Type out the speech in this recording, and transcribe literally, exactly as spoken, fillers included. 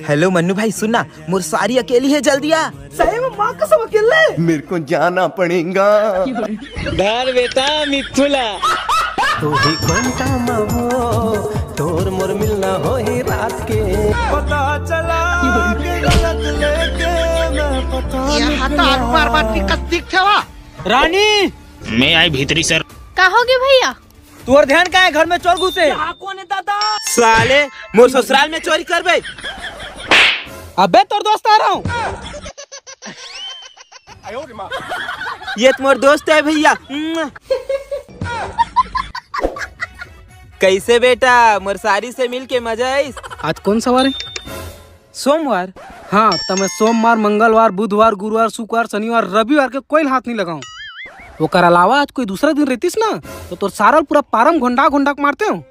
Hello Mannu भाई, सुन ना, मोर सारी अकेली है, जल्दी आ। सही में माँ कसम अकेले? मेरे को जाना पड़ेगा। धर बेटा मिथुला। तू ही कोन काम वो, तोर मोर मिलना हो ही रात के। पता चला कि गलत लेके मैं पता यह निकला। तो आलू बार बार दिक्कत दिख थे वा। रानी, मैं आई भीतरी सर। का होगे भैया? तोर ध्यान का है, घर में चोर घुसे। यहाँ कौन है दादा? साले, मोर ससुराल में चोरी करबे? अबे तोर दोस्त आ रहा हूँ। ये तो मोर दोस्त है भैया। कैसे बेटा, मोर सारी से मिल के मजा आइस? आज कौन सा वार है? सोमवार। हाँ, त मैं सोमवार, मंगलवार, बुधवार, गुरुवार, शुक्रवार, शनिवार, रविवार के कोई हाथ नहीं लगाऊं। ओकर अलावा आज कोई दूसरा दिन रहतीस ना, तो तोर सारा पूरा पारम घोंडा घोंडा के मारते हो।